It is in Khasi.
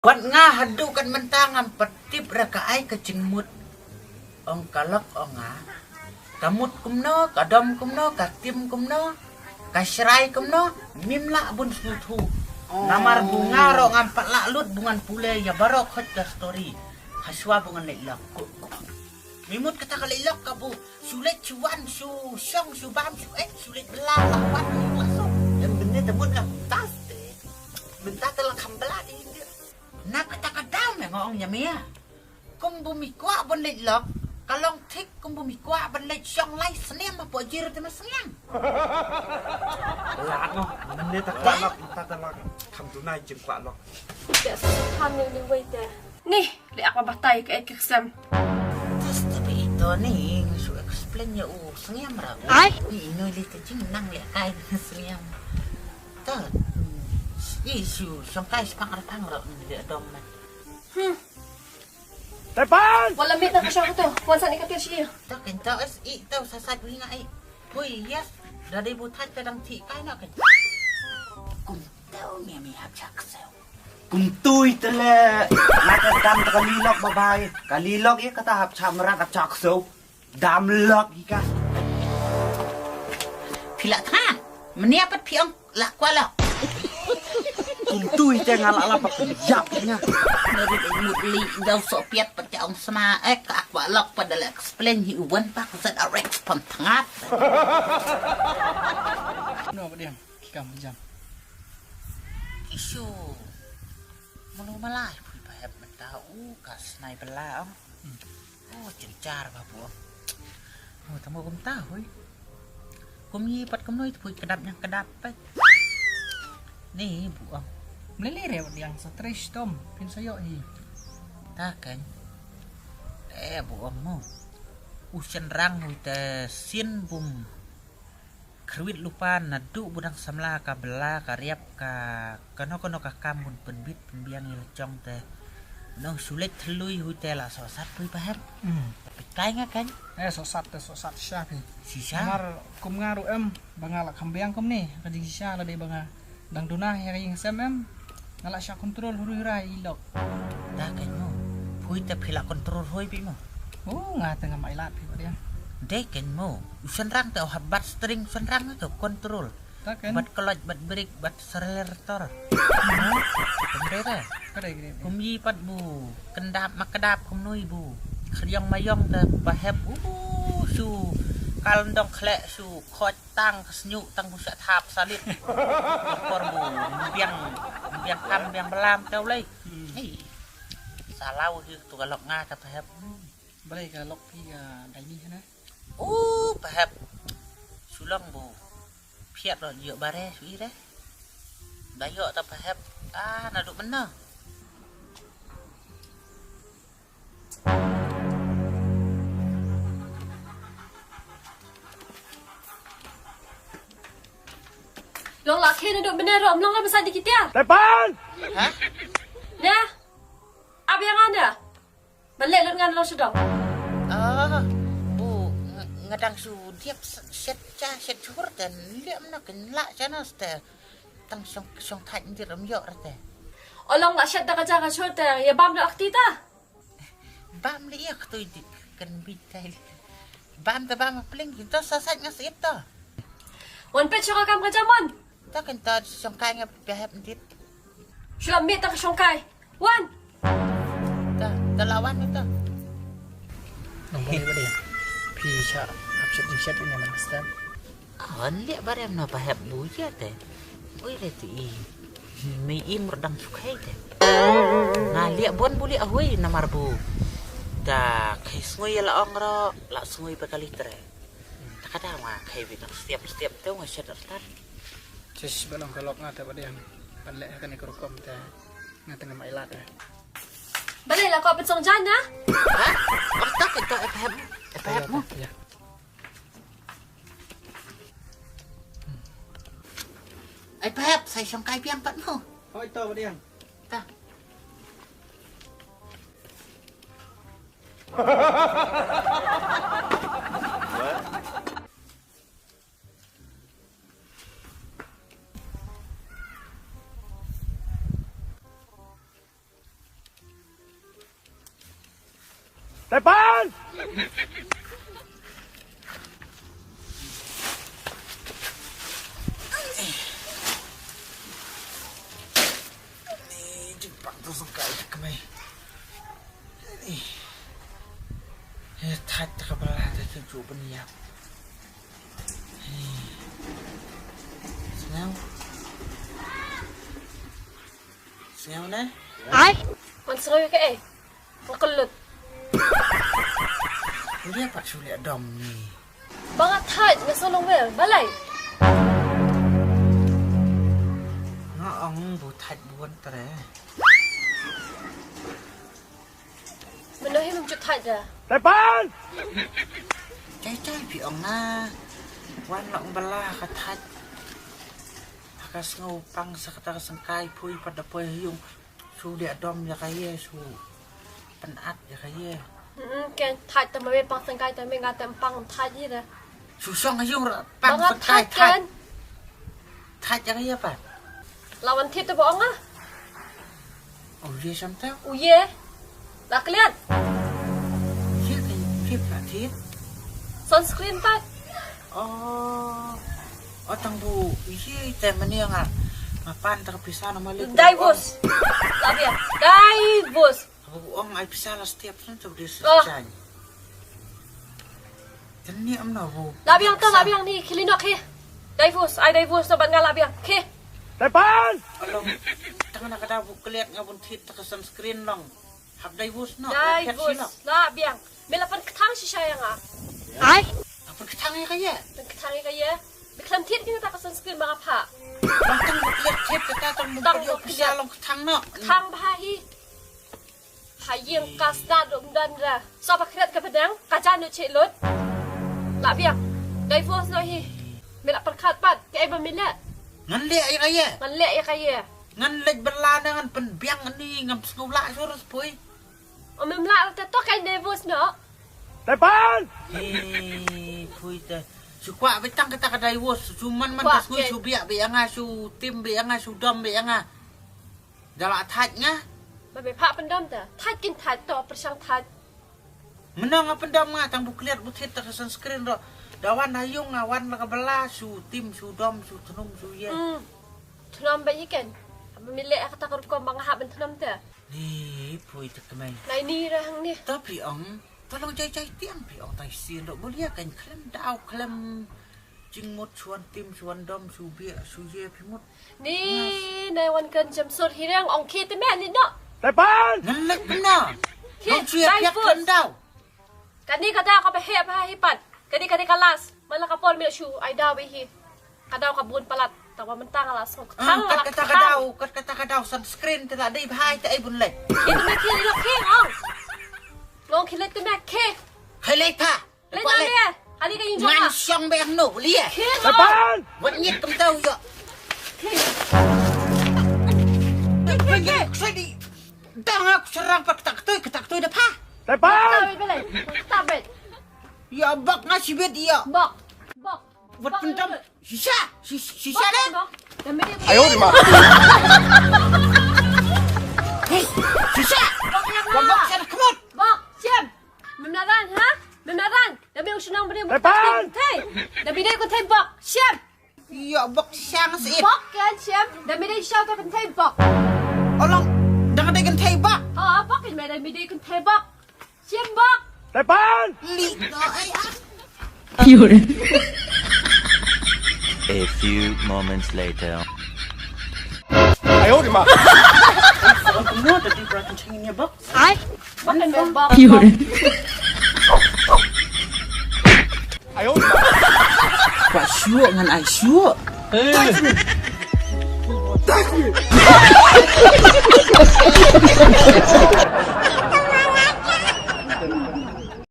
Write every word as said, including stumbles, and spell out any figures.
Wat nga haduh kat mynta ngam pat tip re ka ai ka jingmut. Ong ka lok ong nga. Ka mut kumno, ka dom kumno, ka tim kumno, ka shrai kumno, mim lah bun sngewthuh. Namar bu nga ruh ngam pat lah lut bu ngan pule ïa baroh khoit ka story. Hashwa bu ngan leit lok. Mimut kata ka leit lok ka bu. Shu leit shu wan, shu shong, shu bam, shu eh, shu leit bela, la wan, la song. Em bynne te mut nga kumta ste. Mynta te la kham bela di. Na kata ka daw me nga ong ïa me. Kum bu mi kwah ban leit lok, ka long thik kum bu mi kwah ban leit shong lai snem hapoh jir te ma snem. Lad noh, mynne ta kwah lok, mynta ta lok. Kham tunai jingkwah lok. Te sa sa kham ni ni wei te. Ni, leh ak ba batai ka ek ka ksem. Tas te ba ito ni, nga shu explain ïa u sngem ra. Ai? Ni ino leh te jing nang leh kai sngem. Ta, hmm, i shu shong kai spang ar pang ra ni leh dom man. Hmm. Tepan! Wala mit na ka shong to, wan sa ni ka tir shi. Ta kin ta es i ta sa sa wi nga i. Pui, yes. Da dei bu thait ka dang thi kai na ka. Kum tau mi mi hap chak seu. Kum tui te le. Na ka dam ta ka lilok ba bai. Ka lilok ïa kata hap chak merat hap chak seu. Dam lok hi ka. Phi la tha. Menia pat phi ong la kwah lok. Kum tui te nga la la pat yap nga. Nari mut li dau so piat pat ka ong sma eh ka kwah lok pat da la explain hi u wan pak zat arek pam tngat. No ba diam ki kam jam. Ki shu. Mano malai pui ba hep mynta u ka snai bela ong. Hmm. Oh, jynjar ba bu ong. Oh, tamo kumta hui. Kum yi pat kumno i pui kedap nyang kedap pat. Ni bu ong. Mlili re wat yang sa tres tom pin sa yo hi. Ta kan. Eh, bu ong mo. U shen rang hui te sin bum. Khrwit lupa naduh budang samla ka bela ka riap ka kano kano ka kam bun pynbit pynbiang ïa la jong te. Nong sulit thlui hui te la sosat pui ba hep. Hmm. Tapi kai nga kan. Eh, sosat te sosat sha phi. Shisha. Namar kum nga ruh em ba nga la kham biang kum ni ka jing shisha la dei ba nga dang duna ïa ka ïing sem em. Nga la sha control hurui rai i lok. Da kan mo. Phui te phi la control hoi pi mo. Oh, nga te nga mai lat phi ba dia. Dei kan mo. U shen rang te oh bat string shen rang te control. Da kan. Bat clutch, bat brake, bat accelerator. Kan dei da. Ka dei, ka dei. Kum yi pat bu. Kendap ma kedap kum nui bu. Khriong mayong te ba hep u shu. Kal ndong khlek shu khot. Tang ka snyuk tang bu sha thap salit. Kor bu biang biang kam biang belam tau lei. Hmm. Hei. Salau hi tu ka lok nga ta pahep. Hmm. Balei ka lok phi ka dai ni hana? Oh, pahep. Sulong bu. Phiat lo dio bare sui re. Dayo ta pahep. Ah, nadu mena. Long la khe na dok bene rom long la basa di kitia. Tepan! Ha? Ya. Abi yang anda. Balik lut ngan long sedok. Ah, bu ngadang su diap set cha set chur dan liam na ken la chana ste. Tang song song thaj ndir ram yok rate. Olong la set da ka cha ka chur te ya bam da akti ta. Bam li ïa ktui di kan bi tai li. Bam ta bam pling kita sasat nga sit ta. Wan pet shoka kam ka jamon. Ta kan ta shongkai nga pehep dit. Shulam mit ta ka shongkai. Wan. Ta ta lawan ta. Nong bali bali. Pi sha hap shet shet ni man stem. Hon liak barem na pahep bu ïa te. Ui le ti i. Me i mur dang sukai te. Nga liak bon bu liak hui namar bu. Da kai sngui la ong ro la sngui pe kali tre. Ta kada nga kai bi dang setiap setiap te nga shet tar. Sis ba long kalok nga te ba diam. Pan lek kan ikut rukom te. Nga tengah mai lat te. Balik lah kau pensong jana. Ha? Apa tak kita pahep? Pahep mu? Ya. Ai pahep sai shong kai biang pat mo. Hoi to ba diang. Ta. Tepan! Ni jingpang tu sengkai te kemai. Ni. He thait te ka bala te tu ju ben yap. Ni. Sngau. Sngau ne? Ai. Kon sngau ke eh. Nga kyllut. Ndia pat shu leh dom ni. Ba nga thait nga sngewlong wel balei? Nga ong bu thait bun tre. Mano hi mynjut thait da. Tepan! Chai chai phi ong na. Wan long bala ka thait. Ka sngew pang sa kata ka sengkai pui pat da poi ha ïung. Shu leh dom ïa ka ïe, shu pynat ïa ka ïe. Mm, ken thait te ma me pang sengkai te me nga te pang thait hi da. Shu shong ha ïung ra pang sengkai thait. Thait ïa ka ïe pat. La wan thied te ba ong ah. U ïe sham te. U ïe. La kliat. Thied te, thied la thied. Sunscreen pat. Oh. Oh, tang bu ïe te mani nga. Nga pan te ka pisa na malik. Divorce. La biang. Divorce. Abu ong ai pisa la step san tu dis chan. Tani am na bu. La biang to, la biang ni khili nok hi. Divorce, ai divorce to ban nga la biang. Khi. Tepan! Along. Tang na kata bu kliat nga bun thied te ka sunscreen long. Hap divorce no. Divorce. La biang. Me la pan ktang shisha ïa nga. Ai. Hap pan ktang ïa ka ïe. Pan ktang ïa ka ïe. Bi khlem thied kata ka sunscreen ba nga pha. Tang bu kliat thied kata tang bu kliat pisa long ktang no. Ktang bha hi. Ha ïing ka sdang dum dan ra. Sa ba khret ka pedang ka jan nu che lut. La biang. Divorce no hi. Me la pyrkhat pat kaei ba me leh. Ngan leh ïa ka ïe. Ngan leh ïa ka ïe. Ngan leh bala na ngan pynbiang ni ngam sngew lah shuh pui. Om em lah te to kaei divorce no. Tepan. Hi pui te. Shu kwah betang kata ka divorce shu man man ka sngew shu biak biak nga shu tim biak nga shu dom biak nga. Da la thait nga. Ba me pha pyndom ta. Thait kin thait to pyrshang thait. Mynno nga pyndom nga tang bu kliat bu thied ta ka sunscreen ro. Da wan ha ïung nga wan la ka bala shu tim shu dom shu thnum shu ïe. Hmm. Thnum ba ïe ken. Ba me leh kata ka rukom ba nga hap ban thnum ta. Ni pui te kmai. Lai ni ra hang ni. Ta phi ong. Ta long jai jai tiang phi ong tai sien ro bu lia kan khlem dau khlem. Jingmut shuan tim shuan dom shu biak shu ye phi mut. Ni nai wan kan jam sur hirang ong khi te me ni no. Tepan. Ngan lek kena. Khi dong shu ye piak divorce. Khlem dau. Kani ka dau ka ba heh ba hi pat. Kani kani ka last. Mala ka por me shu ai dau be hi. Ka dau ka bun palat. Ta wa mentang la song. Ah, tang kat la kata ka dau, kat kata ka dau sunscreen te la dei ba hai te ai bun lek. Khi te me khi lo khi ong. Long khi lek te me khi. Khai lek pa. Lei na lei. Kali ka ïing jong nga. Ngan shong beh no lei. Tepan. Wat nyit kum tau ïa. Tepan. Dang aku serang pat ketak toi ketak toi dah pa. Tepan. Tabe belai. Tabe. Ya bak nga sibet ya. Bak. Bak. Wat pentam. Sisa, sisa, sisa deh. Ayo di ma. Hei, sisa. Bak, bak, bak, sana kemot. Bak, siap. Mem naran ha? Mem naran. Da me u shnong bri. Tepan. Thei. Da me dei ku thei bok. Shem. Ïa bok shang si. Bok kan shem. Da me dei shaw ta kan thei bok. Olong. Da ka dei kan thei bok. Ha bok kan me da me dei kan thei bok. Shem bok. Tepan. Li no ai ah. A few moments later. Ayo di ma. Ai. Bok kan bok. Ayo di ma. Ba shuh ngan ai shuh. Eh.